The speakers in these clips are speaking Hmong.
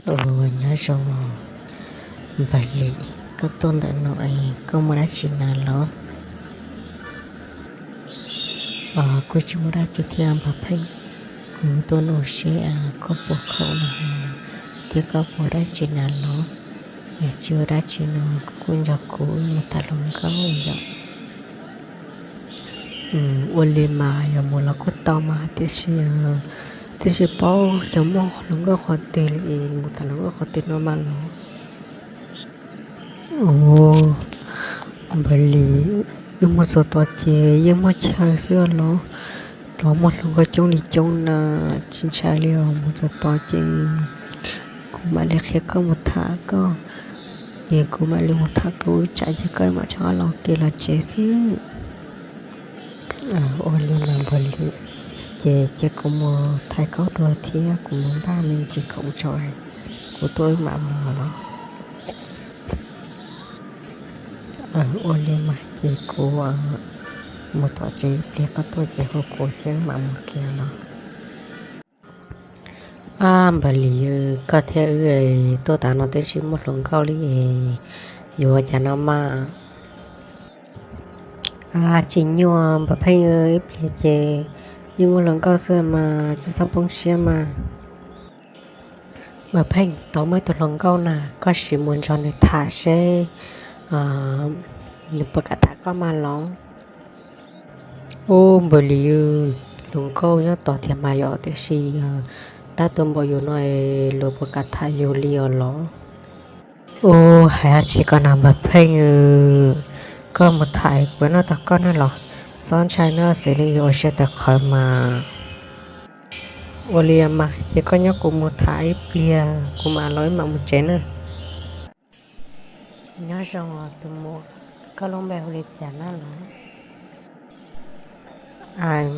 Nyob zoo Npawg Lis, koj tuaj ntawm no es koj muaj dab tsi na los? Kuv tsis muaj dab tsi thiab Npawg Pheej, kuv tuaj nug seb koj puas khoom no thiab koj puas dab tsi na los? Yog tsis ua dab tsi no koj kuj nrog kuv mus tham hluas nkauj yom. Ua li mas yog mus los kuj tau mas tiam sis twb tsis paub yog muaj hluas nkauj qhov twg li es mus tham hluas nkauj qhov twg no mas los? Npawg Lis, wb mus txog tod ces yeej muaj chaw xwb los, tod muaj hluas nkauj coob li coob na, tsis ntshai li os. Mus txog tod ces kuv mam li qhia koj mus tham koj, ces kuv mam li mus tham kuv tsam ces koj mam rov qab los kev los tsev xwb. Ua li mas Npawg Lis, ces cia kuv mus thaij koj dua thiab kuv mus npaj me ntsis khoom tso, kuv tuaj wb mam mus los. Ua li mas ces kuv mus tom tsev ib pliag, koj tuaj ces hu kuv thiab wb mam mus kiag los. Ab Npawg Lis, koj thiab wb tuaj tas no twb tsis muaj hluas nkauj li es yuav ua cas no mas? Tsis nyuaj Npawg Pheej, ib pliag ces yeej muaj hluas nkauj xwb mas, tsis txhob poob siab mas. Npawg Pheej, tod muaj ib tug hluas nkauj na, koj sim mus nrog nws tham seb nws puas kam tham koj mas los. Ub Npawg Lis, hluas nkauj nyob tod thiab mas yom, tiam sis dab tuag npaum yus no luag puas kam tham yus li os los? Ub, hais dab tsi ko na Npawg Pheej, koj mus tham kuv noj tau koj na los, txhob ntshai na, xws li yus ua siab tawv qhawv mas. Ua li mas ces koj nyob kuv mus tham ib pliag kuv mam los wb mam mus tsev na. Nyob zoo tus muam, koj lub npe hu li cas na los?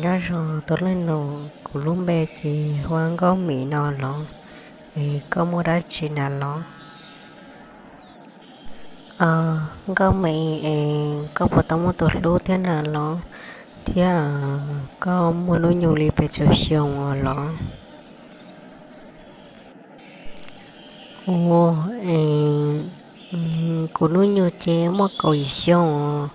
Nyob zoo tus leej nus, kuv lub npe ces hu ua Nkauj Mim no los, es koj muaj dab tsi na los? Nkauj Mim es koj puas tau muaj tus hlub thiab na los? Thiab koj muaj hnub nyoog li pes tsawg xyoo os los? Ua, kuv hnub nyoog ces muaj kaum yim xyoo os.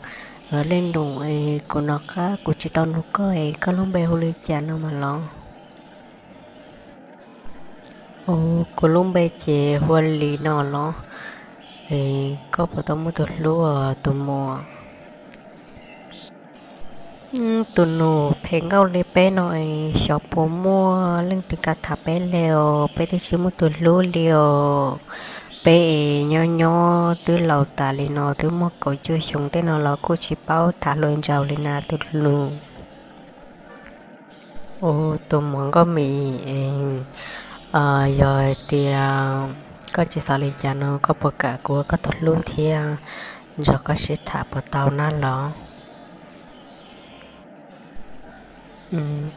Leej nus, kuv nov qab kuv tsis tau nug koj es koj lub npe hu li cas no mas los? Ua, kuv lub npe ces hu ua Lis no los. Es koj puas tau muaj tus hlub os tus muam? Tus nus, phem nkauj li peb no es xyov puas muaj leej twg kam tham peb li os, peb twb tsis muaj tus hlub li os. Peb es nyob nyob twb laus tas li no twb muaj kaum cuaj xyoo tej no los kuj tsis paub tham hluas nraug li na tus nus. Ua, tus muam Nkauj Mim, yog hais tias koj tsis xav li cas no koj puas kam kuv ua koj tus hlub thiab nrog koj sib tham puas tau na los?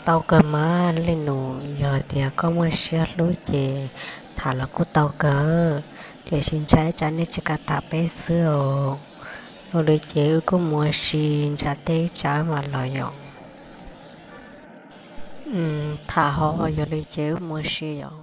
Tau kawg mas leej nus, yog hais tias koj muaj siab hlub ces tham los kuj tau kawg, tiam sis ntshai tsam nej tsis kam tham peb xwb os. Yog li ces wb kuj mus ua si ntsam tej tsam mam los yom. Tham ho, yog li ces wb mus ua si yom.